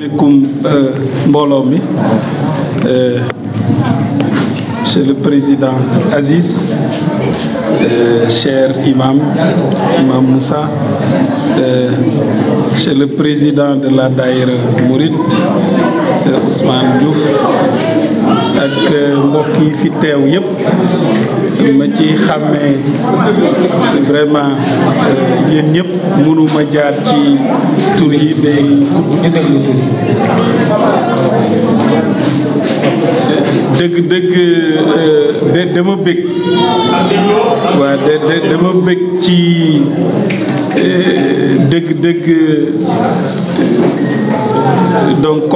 Alaikum mbooloo mi Monsieur le Président Aziz, cher Imam Moussa, Monsieur le Président de la Daïra Mouride Ousmane Diouf ak mbokk yi fi teew yëpp ma ci xàmmee vraiment yéen ñëpp mënuma jaar ci tur yi day dëgg dama bëgg waaw dama bëgg ci dëgg donc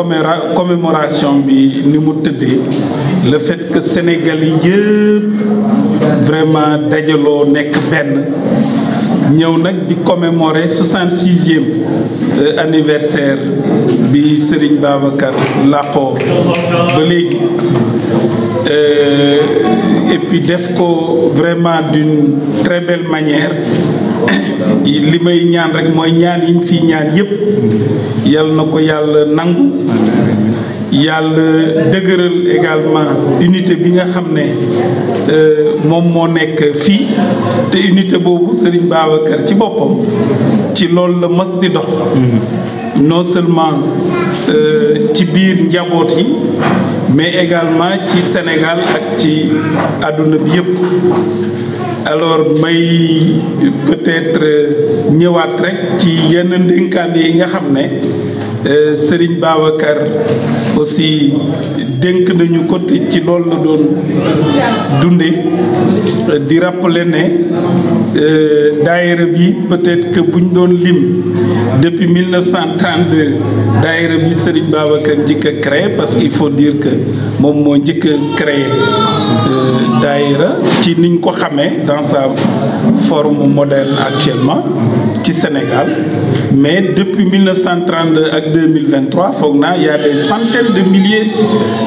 commémoration bi ni mu tëddee le fait que Sénégal yi yëpp vraiment dajaloo nekk benn ñëw nag di commémorer 66e anniversaire bi Serigne Babacar làqoo ba léegi et puis def ko vraiment d'une très belle manière li may ñaan rek mooy ñaan yi ñu fi ñaan yëpp yal na ko yàlla nangu yàlla dëgëral également unité bi nga xam ne moom moo nekk fii te unité boobu Serigne Babacar ci boppam ci loolu la mas di dox non seulement ci biir njaboot yi mais également ci Sénégal ak ci àdduna bi yëpp. Alors may peut-être ñëwaat rek ci yenn ndénkaane yi nga xam ne Serigne Babacar aussi dénk nañu ko te ci loolu la doon dunde di rappeler ne daayira bi peut-être que buñ doon lim depuis 1932 daayira bi Serigne Babacar njëkk a créé parce qu'il faut dire que moom moo njëkk a créé daayira ci niñ ko xamee dans sa forme moderne actuellement ci Sénégal mais depuis 1932 ak 2023 foog naa y a des centaines de milliers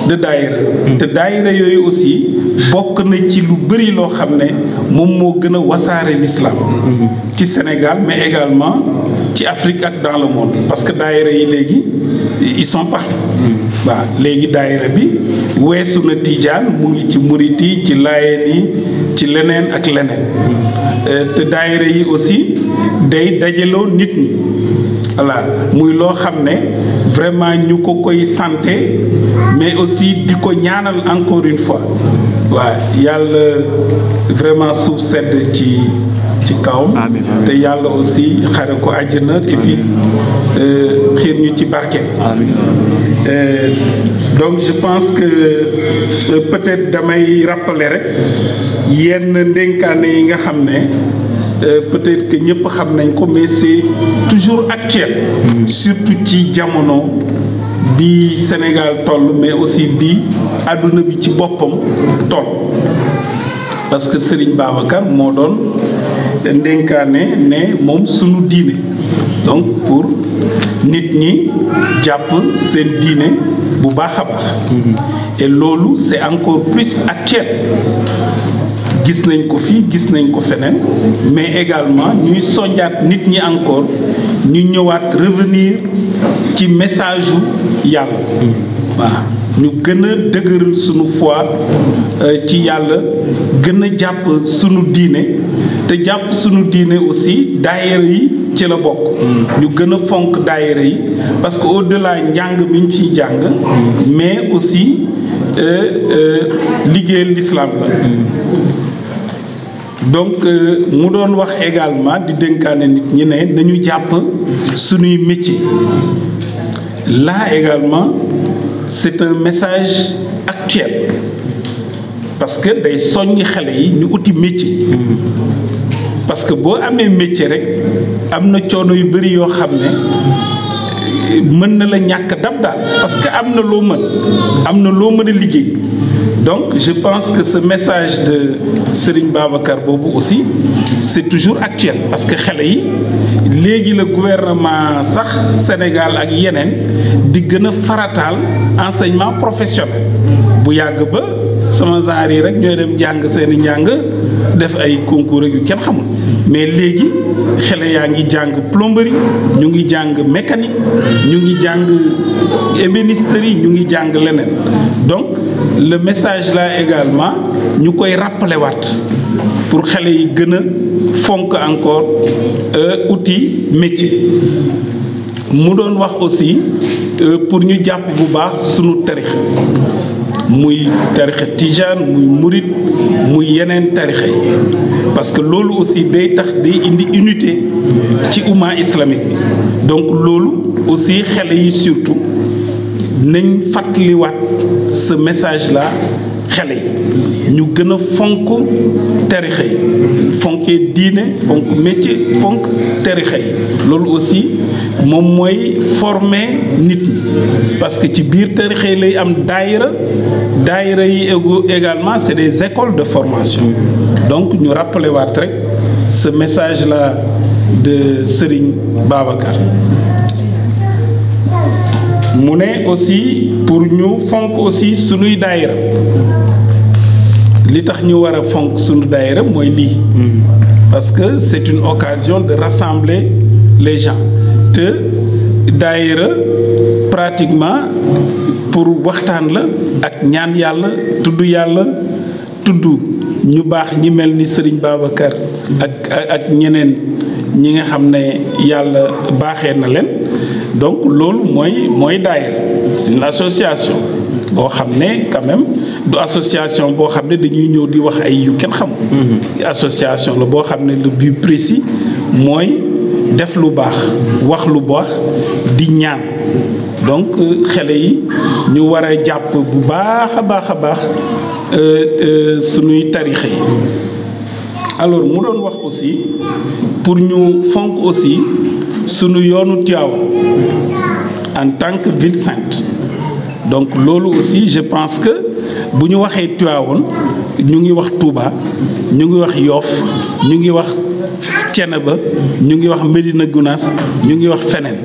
de daayira te daayira yooyu aussi bokk na ci lu bëri loo xam ne moom moo gën a wasaare l'islam ci Sénégal mais également ci Afrique ak dans le monde parce que daayira yi léegi ils sont partout waaw léegi daayira bi weesu na Tijaan mu ngi ci Murit yi ci Laayeen yi ci leneen ak leneen te daayira yi aussi day dajaloo nit ñi voilà muy loo xam ne vraiment ñu ko koy santé mais aussi di ko ñaanal encore une fois waaw yàlla vraiment suuf sedd ci kawam te yàlla aussi xare ko àjjana et puis xiir ñu ci barke donc je pense que peut-être damay rappeler rek yenn ndénkaane yi nga xam ne peut-être que ñëpp xam nañ ko mais c'est toujours actuel surtout ci jamono bi Sénégal toll mais aussi bi àdduna bi ci boppam toll parce que Serigne Babacar moo doon ndénkaane ne moom sunu diine donc pour nit ñi jàpp seen diine bu baax a baax et loolu c'est encore plus actuel gis nañ ko fii gis nañ ko feneen mais également ñuy soññaat nit ñi encore ñu ñëwaat revenir ci message yu yàlla waaw ñu gën a dëgëral sunu foi ci yàlla gën a jàpp sunu diine te jàpp sunu diine aussi daayira yi ci la bokk ñu gën a fonk daayira yi parce que au-delà njàng mi ñu ciy jàng mais aussi liggéeyal l'islam la donc mu doon wax également di dénkaane nit ñi ne nañu jàpp sunuy métier là également c'est un message actuel parce que day soññi xale yi ñu uti métier parce que boo amee métier rek am na coono yu bari yoo xam ne mën na la ñàkk dab daal parce que am na loo mën a liggéey donc je pense que ce message de Serigne Babacar boobu aussi c'est toujours actuel parce que xale yi léegi la gouvernement sax Sénégal ak yeneen di gën a farataal enseignement professionnel bu yàgg ba sama genre yi rek ñooy dem jàng seeni njàng def ay concours yu kenn xamul mais léegi xale yaa ngi jàng plomberie ñu ngi jàng mécanique ñu ngi jàng ébénisterie ñu ngi jàng leneen donc le message là également ñu koy rappelé waat pour xale yi gën a fonk encore outil métier mu doon wax aussi pour ñu jàpp bu baax sunu tarix muy tarixa tijaan muy murit muy yeneen tarixa yi parce que loolu aussi day tax day indi unité ci umma islamique bi donc loolu aussi xale yi surtout nañ fàttaliwaat ce message là xale yi ñu gën a fonk tarixa yi fonkee diine fonk métier fonk tarixa yi loolu aussi moom mooy former nit ñi parce que ci biir tarixa yi lay am daayira yi également c'est des écoles de formation donc ñu rappeler waat rek ce message là de Serigne Babacar mu ne aussi pour ñu fonk aussi sunuy daayira li tax ñu war a fonk sunu daayira mooy lii parce que c'est une occasion de rassembler les gens te daayira pratiquement pour waxtaan la ak ñaan yàlla tudd ñu baax ñi mel ni Serigne Babacar ak ñeneen ñi nga xam ne yàlla baaxee na leen donc loolu mooy daayira c'est une association boo xam ne quand même du association boo xam ne dañuy ñëw di wax ay yu kenn xamul association la boo xam ne le but précis mooy def lu baax wax lu baax di ñaan donc xale yi ñu war a jàpp bu baax a baax sunuy tarixa yi alors mu doon wax aussi pour ñu fonk aussi sunu yoonu Tivaouane en tant que ville sainte donc loolu aussi je pense que bu ñu waxee Tivaouane ñu ngi wax Touba ñu ngi wax Yoff ñu ngi wax Thiénaba ñu ngi wax Médina Gounass ñu ngi wax feneen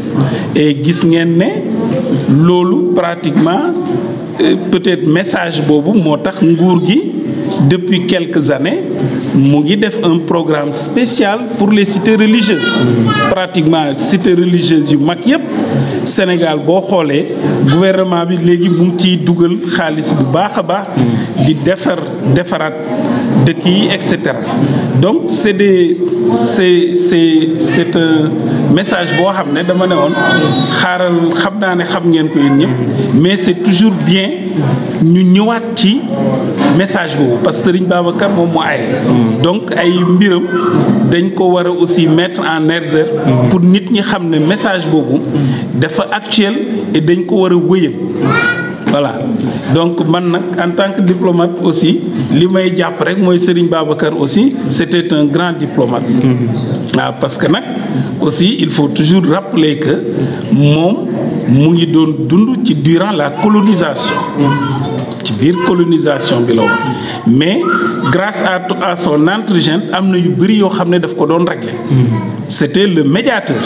et gis ngeen ne loolu pratiquement peut-être message boobu moo tax nguur gi depuis quelques années mu ngi def un programme spécial pour les cités religieuses pratiquement cités religieuses yu mag yépp Sénégal boo xoolee gouvernement bi léegi mu ngi ciy dugal xaalis bu baax a baax di defaraat dëkk yi et cetera donc c'est un message boo xam ne dama ne woon xaaral xam naa ne xam ngeen ko yéen ñëpp mais c'est toujours bien ñu ñëwaat ci message boobu parce que Serigne Babacar moom moo aye donc ay mbiram dañ ko war a aussi mettre en exergue pour nit ñi xam ne message boobu dafa actuel et dañ ko war a wëyal voilà donc man nag en tant que diplomate aussi li may jàpp rek mooy Serigne Babacar aussi c'était un grand diplomate waaw parce que nag aussi il faut toujours rappeler que moom mu ngi doon dund ci durant la colonisation ci biir colonisation bi la woon mais grâce à son entre-gène am na yu bëri yoo xam ne daf ko doon régler c'était le médiateur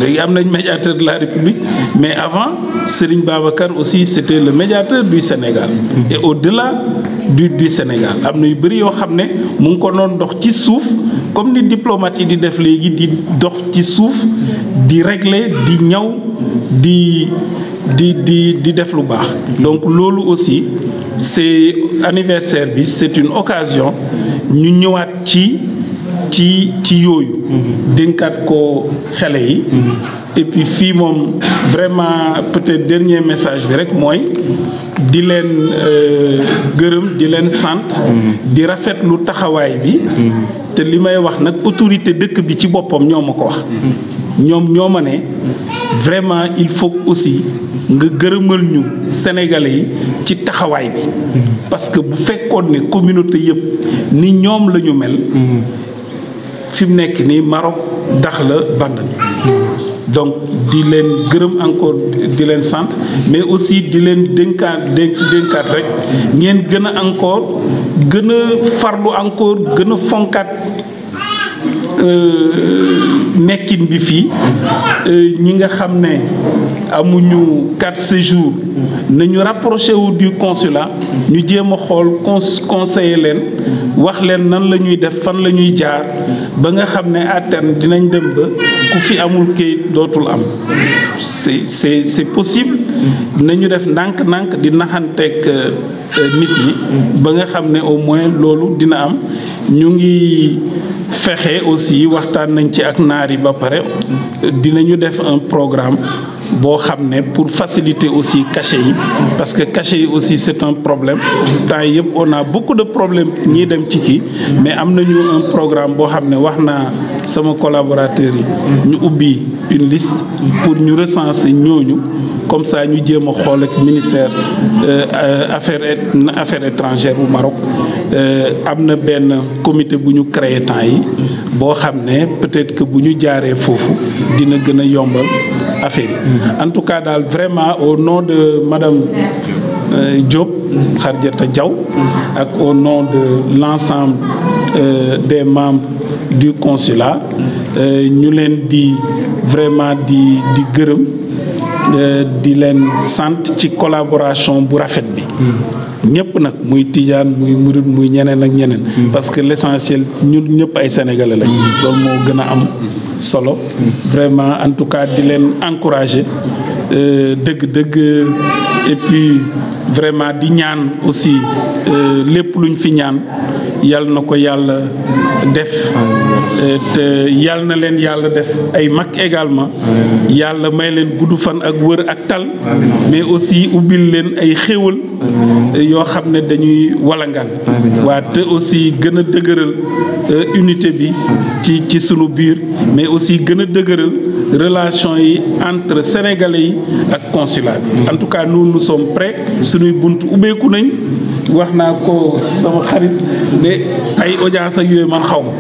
léegi am nañ médiateur de la République mais avant Serigne Babacar aussi c'était le médiateur du Sénégal et au-delà du Sénégal am na yu bëri yoo xam ne mu ngi ko doon dox ci suuf comme ni diplomate yi di def léegi di dox ci suuf di régler di ñaw di def lu baax donc loolu aussi c'est anniversaire bi c'est une occasion ñu ñëwaat ci yooyu dénkaat ko xale yi et puis fii moom vraiment peut-être dernier message bi rek mooy di leen gërëm di leen sant di rafetlu taxawaay bi te li may wax nag autorité dëkk bi ci boppam ñoo ma ko wax ñoom ñoo ma ne vraiment il faut aussi nga gërëmal ñu sénégalais yi ci taxawaay bi parce que bu fekkoon ne communauté yëpp ni ñoom la ñu mel fi mu nekk nii Maroc dax la band donc di leen gërëm encore di leen sant mais aussi di leen dénkaat rek ngeen gën a encore gën a farlu encore gën a fonkaat nekkin bi fii ñi nga xam ne amuñu carte séjour nañu rapproché wu du consulat ñu jéem a xool conseiller leen wax leen nan la ñuy def fan la ñuy jaar ba nga xam ne à terme dinañ dem ba ku fi amul kayit dootul am c'est possible nañu def ndànk-ndànk di naxanteeg nit ñi ba nga xam ne au moins loolu dina am ñu ngi fexe aussi waxtaan nañ ci ak naar yi ba pare dinañu def un programme boo xam ne pour faciliter aussi cachet yi parce que cachet yi aussi c'est un problème temps yëpp on a beaucoup de problèmes ñii dem ci kii mais am nañu un programme boo xam ne wax naa sama collaborateurs yi ñu ubbi une liste pour ñu recenser ñooñu comme ça ñu jéem a xool ak ministère affaires étrangères bu Maroc am na benn comité bu ñu créé temps yi boo xam ne peut-être que bu ñu jaaree foofu dina gën a yombal affaire yi en tout cas daal vraiment au nom de madame Diop Khadjata Diaw ak au nom de l'ensemble des membres du consulat ñu leen di vraiment di gërëm di leen sant ci collaboration bu rafet bi ñëpp nag muy tijaan muy murid muy ñeneen ak ñeneen parce que l'essentiel ñun ñëpp ay sénégalais lañ loolu moo gën a am solo vraiment en tout cas di leen encourager dëgg-dëgg et puis vraiment di ñaan aussi lépp luñ fi ñaan yal na ko yàlla def te yal na leen yàlla def ay mag également yàlla may leen gudd fan ak wër ak tal mais aussi ubbil leen ay xéwal yoo xam ne dañuy walangaan waa te aussi gën a dëgëral unité bi ci sunu biir mais aussi gën a dëgëral relation yi entre sénégalais yi ak consulat bi en tout cas nous sommes prêts suñuy bunt ubbeeku nañ wax naa ko sama xarit de ay audience ak yooyu man xaw ma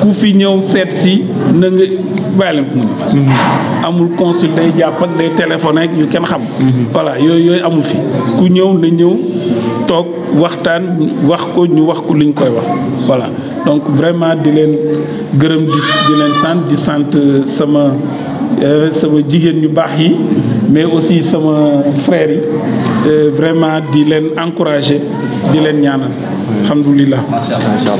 ku fi ñëw seet si na nga bàyyi leen ko mu amul consul day jàpp ak day téléphoné ak yu kenn xam voilà yooyu amul fi ku ñëw na ñëw toog waxtaan wax ko ñu wax ko liñ koy wax voilà donc vraiment di leen gërëm di leen sant di sant sama jigéen ñu baax yi mais aussi sama frères yi vraiment di leen encourager di leen ñaanal alhamdulilah. Macha Allah.